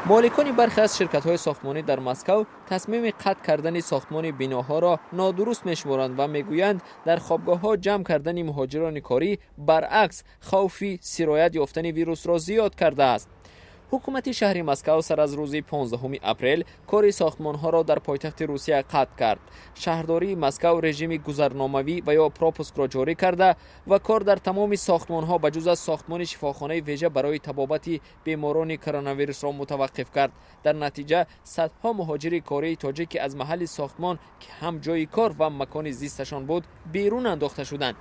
Моликони бархе аз ширкатҳои сохтмонӣ дар Москав тасмими қатъ кардани сохтмони биноҳоро нодуруст мешуморанд ва мегӯянд, дар хобгоҳҳо ҷамъ кардани муҳоҷирони корӣ баръакс хавфи сироят ёфтани вирусро зиёд кардааст. Ҳукумати шаҳри Москав сар аз рӯзи 15 апрел кори сохтмонҳоро дар пойтахти Русия қатъ кард. Шаҳрдории Москав режими гузарномавӣ ва ё пропускро ҷорӣ карда ва кор дар тамоми сохтмонҳо, ба ҷуз аз сохтмони шифохонаи вежа барои табобати беморони коронавирусро, мутаваққиф кард. Дар натиҷа садҳо муҳоҷири кории тоҷик, ки аз маҳалли сохтмон, ки ҳам ҷойи кор ва макони зисташон буд, берун андохта шуданд.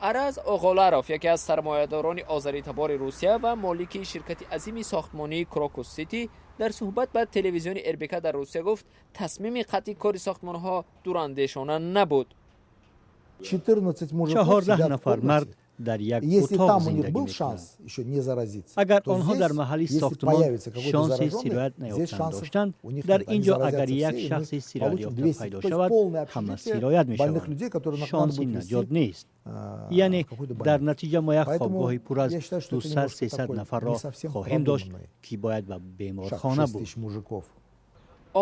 Араз Оғоларов, яке аз сармоядорони озаритабори Русия ва молики ширкати азими сохтмонии Крокус Сити, дар суҳбат ба телевизиони РБК дар Русия гуфт, тасмими қатъи кори сохтмонҳо дурандешона набуд. 14 нафар мард дар як утоқ зиндагӣ мекунанд. Агар онҳо дар маҳалли сохтмон шонси сироят наёфтан доштанд, дар ин ҷо агар як шахси сироятёфта пайдо шавад, ҳама сироят мешаванд, шонси наҷот нест. Яъне дар натиҷа мо як хобгоҳи пур аз 200-300 нафарро хоҳем дошт, ки бояд ба беморхона бурд.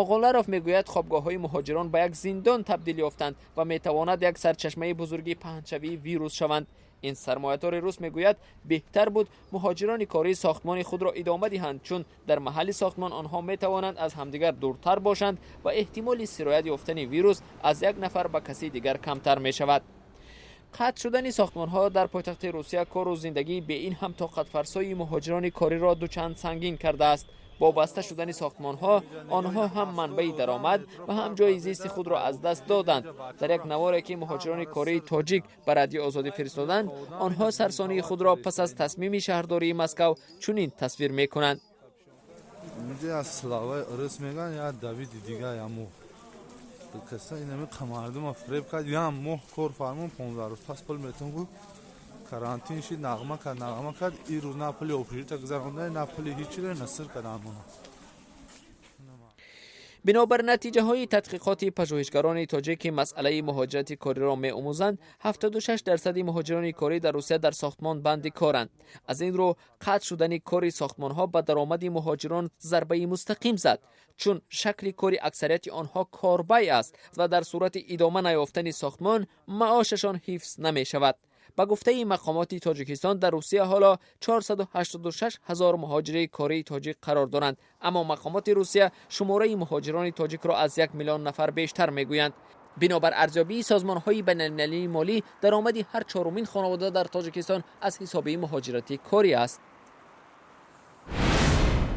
Оғоларов мегӯяд, хобгоҳҳои муҳоҷирон ба як зиндон табдил ёфтанд ва метавонад як сарчашмаи бузурги паҳншавии вирус шаванд. Ин сармоядори рус мегӯяд, беҳтар буд муҳоҷирони кории сохтмони худро идома диҳанд, чун дар маҳалли сохтмон онҳо метавонанд аз ҳамдигар дуртар бошанд ва эҳтимоли сироят ёфтани вирус аз як нафар ба каси дигар камтар мешавад. Қатъ шудани сохтмонҳо дар пойтахти Русия кору зиндагии бе ин ҳам тоқатфарсои муҳоҷирони кориро дучанд сангин кардааст. Бо баста шудани сохтмонҳо онҳо ҳам манбаи даромад ва ҳам ҷои зисти худро аз даст доданд. Дар як наворе, ки муҳоҷирони кории тоҷик ба Радиои Озодӣ фиристоданд, онҳо сарсонии худро пас аз тасмими шаҳрдории Москав чунин тасвир мекунанд. Славаи рус меган, я Давиди дига, яму каса инами мардума фиреб кард. Ям моҳ кор фармон, 15 рӯз пас пул метон гуфт. Карантин шид, нағма кард, нағма кард. Ин рӯз на пули общежития гузаронда, на пули ҳичиро насир кардам. Бинобар натиҷаҳои тадқиқоти пажӯҳишгарони тоҷик, ки масъалаи муҳоҷирати кориро меомӯзанд, 76 дарсади муҳоҷирони корӣ дар Русия дар сохтмон банди коранд. Аз ин рӯ қатъ шудани кори сохтмонҳо ба даромади муҳоҷирон зарбаи мустақим зад, чун шакли кори аксарияти онҳо корбай аст ва дар сурати идома наёфтани сохтмон маошашон ҳифз намешавад. Ба гуфтаи мақомоти Тоҷикистон, дар Русия ҳоло 486 ҳазор муҳоҷири кории тоҷик қарор доранд, аммо мақомоти Русия шумораи муҳоҷирони тоҷикро аз 1 миллион нафар бештар мегӯянд. Бинобар арзёбии созмонҳои байналмилалии молӣ, даромади ҳар чорумин хонавода дар Тоҷикистон аз ҳисоби муҳоҷирати корӣ аст.